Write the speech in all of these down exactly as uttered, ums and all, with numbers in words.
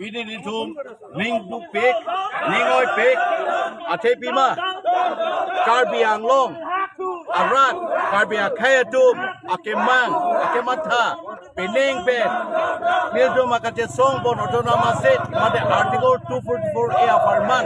Pini nelitum ning dukpik, ning oipik, athe pima Karbi Anglong arat, Karbi akhei atum akemang, akematha penang pen nelitum akachesong pon autonomous state mate Article two forty-four A apharman,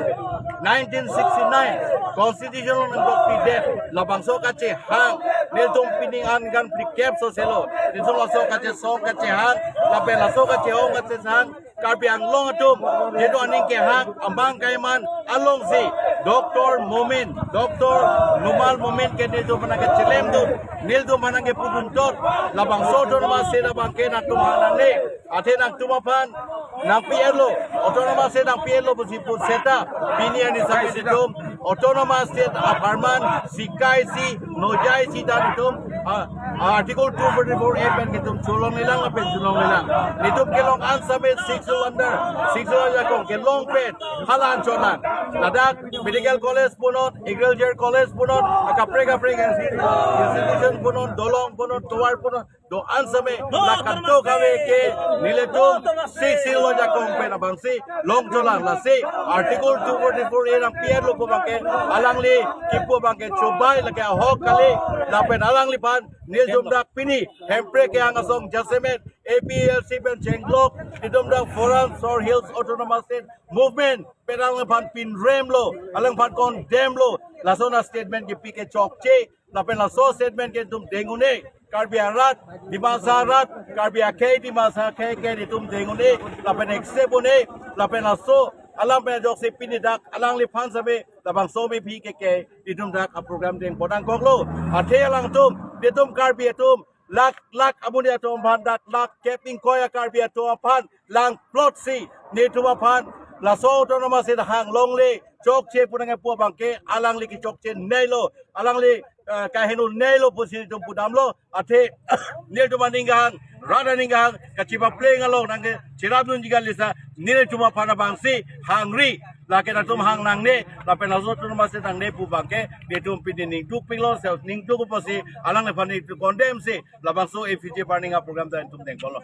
nineteen sixty-nine Constitution along nangdokpidet, labangso kachehang nelitum pining an gan phlikep soselo nelitum laso kachesong kachehang lapen laso kachehong kachesang Karbi Anglong atum, jeto aning kehang amang kaiman alongsi Doctor Momin, Doctor Numal Momin ke nelitum aphan nangkechelemdun, nelitum aphan nangkepuduntot, labangso autonomous state abangke nangtum aphan nangne, athe nangtum aphan nangpi-etlo, autonomous state nangpi-etlo pusi pu seta, pini arni sami nelitum autonomous state apharman sikaisi, nojaisi ta nelitum, ah, Article two forty-four A pen nelitum cholonglelang lapen cholonglelang. Nelitum kelong an sami six under, six under ajakong kelong pen hala anchot lang. Ladak medical college punon, agriculture college punon, kaprek kaprek institution punon, dolong punon, tovar punon, do-an sami la kadokave ke nelitum six silo ajakong pen abangsi longchotlang, lasi Article two forty-four A nangpi-etlo pu abangke alangli kipu abangke chobai, lake ahok kali, lapen alangliphan nelitum dak pini Hemprek kehang asong jasemet A P L C pen chenglok, nelitum dak Forum Soar Hills Autonomous State Movement pen alangliphan pinremlo, alangliphan condemnlo, lason astatement kipi ke chokche, lapen laso statement ke nelitum deng un-e, Karbi arat, Dimasa arat, Karbi akhei, Dimasa akhei ke nelitum deng un-e, lapen accept un-e, lapen laso alam pen ajoksi pini dak alangliphan sami labangso mephi ke ke nelitum dak aprogram dengpon nangkoklo. Athe alangtum, nelitum Karbi atum, lak lak amonit atum aphan, dak lak kep ingkoi a-Karbi atum aphan langplotsi nelitum aphan laso autonomous state hang longle, chokche pu nangkepu abangke alangli kechokche neilo, alangli, eh, kaheno neilo pusi nelitum pudamlo. Athe nelitum aning kehang, rat aning kehang kachipapleng along nangkecherapdunji kali, lasi nelitum aphan abangsi hangri, lake nangtum hang nangne, lapen laso autonomous state nangne pu abangke nelitum pini ning dukpiklo, sel ning duk pusi alangliphan nelitum condemn si labangso A P H L C aphan ning aprogram ta nelitum dengpolo.